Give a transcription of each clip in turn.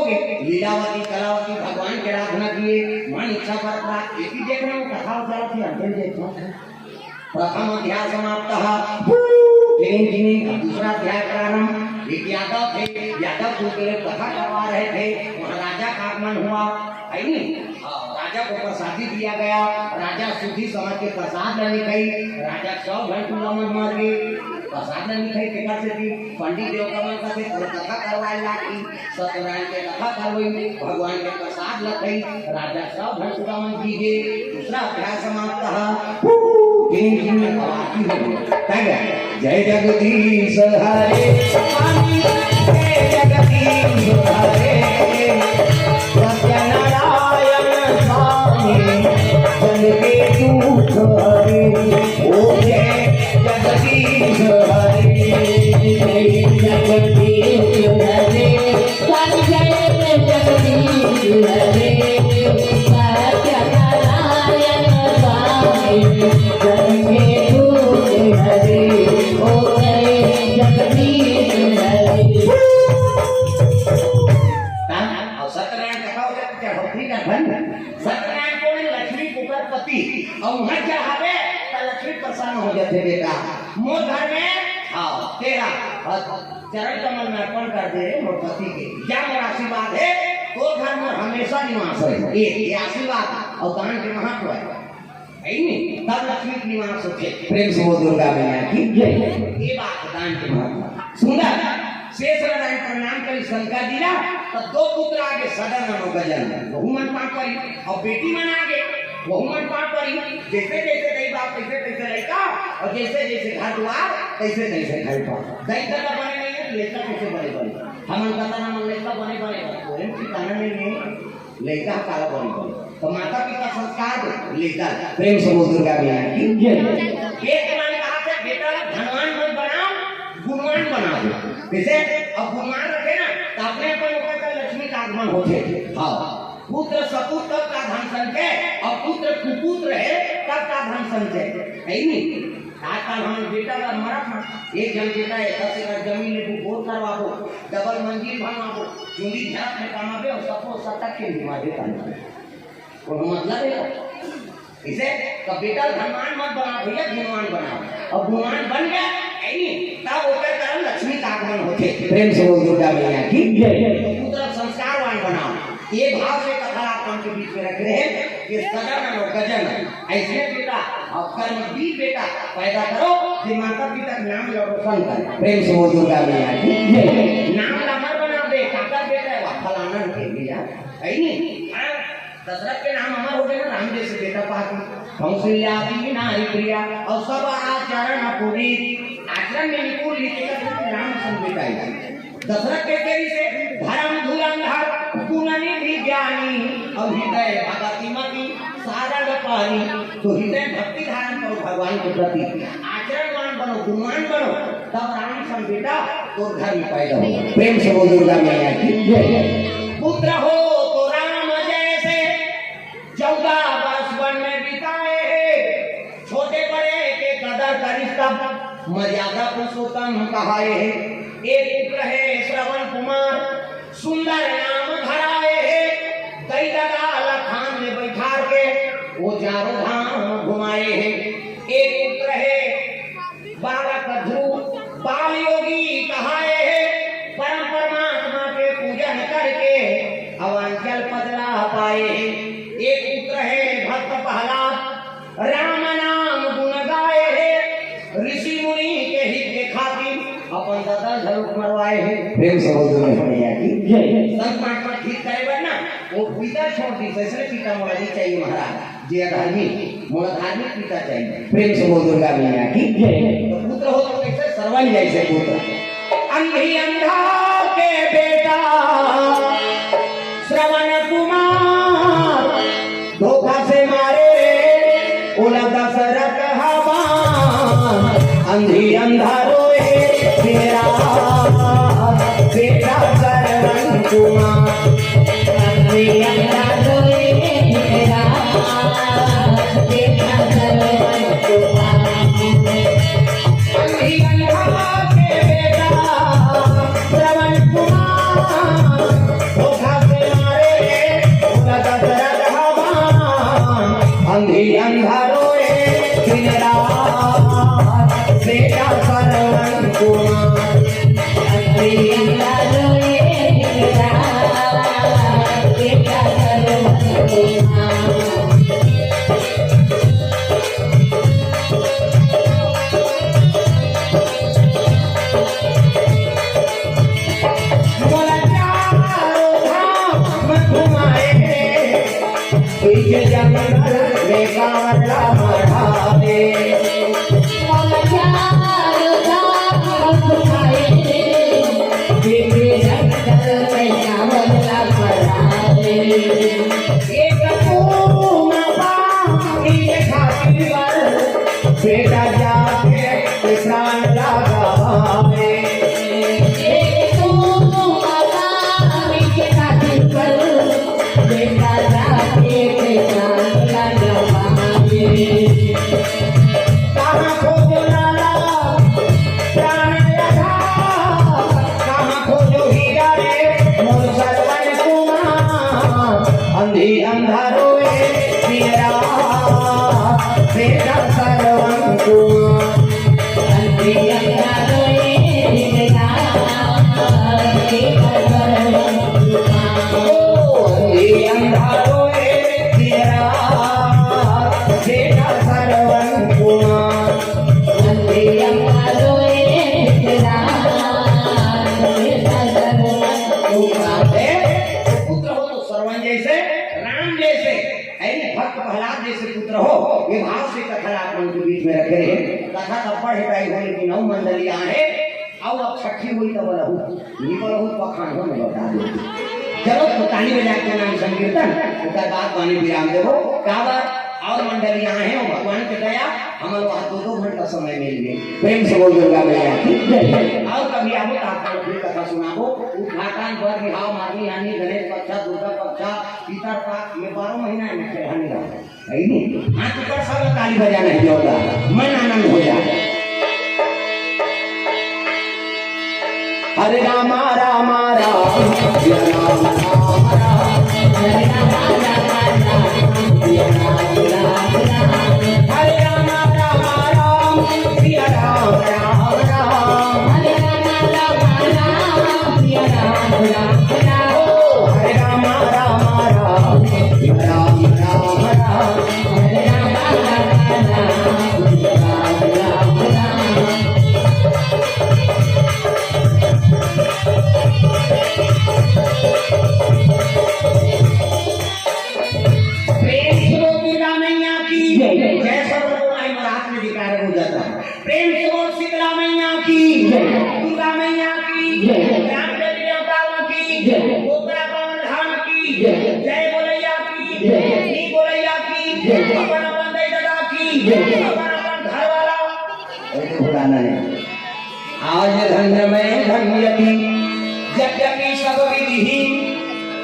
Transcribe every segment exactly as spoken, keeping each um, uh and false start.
लीलावती कलावती भगवान के आराधना किए, मन इच्छा पर प्राप्त। एती देखना वो कथा उतारा थी, अंतिम देखना। प्रथम अध्याय समाप्त। टिनिंग टिनिंग, अब दूसरा अध्याय प्रारंभ। एक यादव थे, यादव कुल के लोग कथा करवा रहे थे, वहाँ राजा का आगमन हुआ, है नी? हाँ, राजा को प्रसादी दिया गया। राजा सुधी समझ के प्रसाद ल नइ खाई, राजा सौ घंटू लमन मर गए। प्रसाद ल नइ खाई, तेकर से भी पंडित देवता मन का से कथा करवाए लागी। सत्यनारायण के कथा करवई, भगवान के प्रसाद ल खाई, राजा सौ घंटू लमन पी गे। दूसरा अध्याय समाप्त। हू, टिनिंग टिनिंग आरती हो गई। का गया? जय जगदीश हरे स्वामी, जय जगदीश हरे, सत्यनारायण स्वामी, जग के दुख हरे। ओ जय जगदीश हरे, जय जगदीश हरे, जय जगदीश हरे, सत्यनारायण स्वामी, जग के दुख हरे। ओ जय जगदीश हरे। हाँ, अउ सत्यनारायण कथा हो जाए तो क्या होती का धन? सत्यनारायण कोन हे? लक्ष्मी पुत्र पति। अउ वहाँ चढ़ावे त लक्ष्मी प्रसन्न हो जाथे बेटा। मोर घर में, हाँ, तेरा, हाँ, चरण कमल में अर्पण कर दे मोर पति के। जा मोर आशीर्वाद हे, तोर घर मोर हमेशा निवास रहे। ये, ये आशीर्वाद अउ दान के महत्व हे। है नी? तब लक्ष्मी के निवास होथे। प्रेम से बोल दुर्गा मैया की जय। ये बात दान के महत्व। सुंदर। शेष नारायण प्रणाम करी शंकर जी ला, त दो पुत्र आगे सदन अउ गजन। वहू मन पाँव परी, अउ बेटी मन आगे, वहू मन पाँव परी। जैसे जैसे दई बाप, तैसे तैसे लइका, अउ जैसे जैसे घर दुआर, तैसे तैसे घर पर। दई घर ला बने नइ हे, त लइका कइसे बने बने? हमन कतना मन लइका बने बने, कोई ठिकाना नइ हे। लइका ह काला बने बने। त माता पिता संस्कार दे, लइका ल। प्रेम से बोल दुर्गा मैया की जय। वेद के माने कहा थे, बेटा ला धनवान मत बनाओ, गुणवान बना दो। जैसे अब गुणवान रखे ना, त अपने आप ओकर का लक्ष्मी का आगमन होथे। हाँ, पुत्र सपुत्र तब का धन संचय, अउ पुत्र कुपुत्र हे तब का धन संचय, है नी? आजकल हमन बेटा बर मरत हन, एक झन बेटा हे, दस एकड़ जमीन लेबो, बोर करवाबो, डबल मंजिल बनवाबो, चुंदी झरत में कमाबे अउ सबो सटक के निमाबे करना। कोनो मतलब हे? इसे तो बेटा धनवान मत बना भैया, गुणवान बना। अउ गुणवान बन गया, है नी? तब ओकर कारण लक्ष्मी का आगमन होथे। प्रेम से बोल दुर्गा मैया की जय। पुत्र संस्कारवान बनाओ। ये भाव से कथा आप मन के बीच में रख रहे हैं कि सदन अउ गजन अइसने बेटा अउ कर्मवीर बेटा पैदा करो, जे माता पिता के नाम ला रोशन करे। प्रेम से बोल दुर्गा मैया की जय। नाम ला अमर बना दे, काकर बेटा हे, वाह, फलाना के भैया, है नी? हाँ, दशरथ के नाम अमर हो गे ना, राम जैसे बेटा पाके। कौशल्या नारी प्रिया, अउ सब आचरण पुनीत। आचरण में निपुण, नीति का राम असन बेटा हे। दशरथ के तेरी से धर्म धुरंधर गुण निधि ज्ञानी, अउ हृदय भगति मति सारंग पानी। तो हृदय भक्ति धारण करो भगवान के प्रति, आचरणवान बनो, गुणवान बनो, तब राम सन बेटा तोर घर में पैदा होगा। प्रेम से बोल दुर्गा मैया की जय। पुत्र हो तो राम जैसे चौदह वर्ष वन में बिताए हे, छोटे बड़े के कदर करिस तब मर्यादा पुरुषोत्तम कहाए हे। एक पुत्र हे श्रवण कुमार, सुंदर नाम धराए हे। दई ददा लखान में बैठार के वो चारों धाम घुमाए हे। एक पुत्र हे बालक ध्रुव, बाल योगी कहाए हे। परम परमात्मा के पूजन करके अवांचल पद ला पाए हे। एक पुत्र हे भक्त प्रहलाद, राम नाम गुण गाए हे। ऋषि मुनि के हित के खातिर अपन ददा घलो मरवाए हे। प्रेम से बोल दो मैया की जय। संत महात्मा ठीक करे बर ना, वो पिता छोड़ दी, दूसरे पिता मोला नहीं चाहिए महाराज। जे अधर्मी, मोला धार्मिक पिता चाहिए। प्रेम से बोल दुर्गा मैया की जय। तो पुत्र हो तो कैसे? सरवन जैसे पुत्र। अंधी अंधा के बेटा श्रवण कुमार, धोखा से मारे रे ओला दशरथ हवान। अंधी अंधा रोए तेरा बेटा श्रवण कुमार। अंधारो ए पियरा, बेटा सरवन कुमार। अंधी अंधारो ए पियरा, बेटा सरवन कुमार। ओ, अंधी अंधारो ए पियरा, बेटा सरवन कुमार। अंधी अंधारो ए पियरा, बेटा सरवन कुमार। ए, पुत्र हो तो सरवन जैसे, राम जैसे, ऐ भक्त प्रहलाद जैसे पुत्र हो, ये भाव से कथा ला आप मन के बीच में रखे रहे। कथा तब पढ़े पाई हो, लेकिन नौ मंडलियां हैं, अउ अब छठी हुई तब रहू, निकल रहू पखान हो, मैं बता दे। चलो, तो ताली बजा के नाम संकीर्तन, ओकर बाद वाणी विराम देबो। का बात? और मंडलियां हैं, वो भगवान के दया, हमन वहाँ दो दो घंटा समय मिल गए। प्रेम से बोल दुर्गा मैया की जय। और कभी आबो तो आप लोग फिर कथा सुनाबो। उद्घाटन, बर बिहाव, मारनी हानि, गणेश पक्षा, दुर्गा पक्षा, पितर पक्ष, ये बारह महीना है, मैं खेला नहीं रहा। है नहीं? हाँ, तो कर सब ताली बजाना है, जोरदार। मन आनंद हो जाए। हरे रामा रामा राम, हरे रामा रामा राम, हरे रामा रामा राम, हरे रामा रामा राम, हरे रामा रामा राम, हरे रामा रामा राम, हरे रामा रामा राम, हरे रामा रामा राम, हरे रामा रामा राम, हरे रामा रामा राम, हरे रामा रामा राम। प्रेम से बोल दुर्गा मैया की जय। जय। सर्वोपरि महाराज में अधिकार हो जाता है। प्रेम से बोल शीतला मैया की जय। दुर्गा मैया की जय। राम देवी देवता की जय। गोबरा पवन धाम की जय। जय बोलैया की जय। नी बोलैया की जय। अपन अपन दाई ददा की जय। अपन अपन घर वाला। ऐसे भुलाना नहीं। आज धन्य मैं धन्य की, यद्यपि सब विधि ही,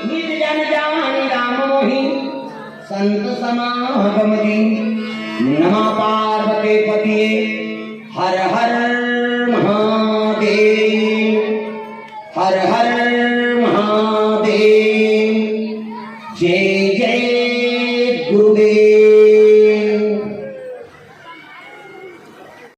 निज जन जान राम मोहि, संत समागम की। नमः पार्वती पतिये, हर हर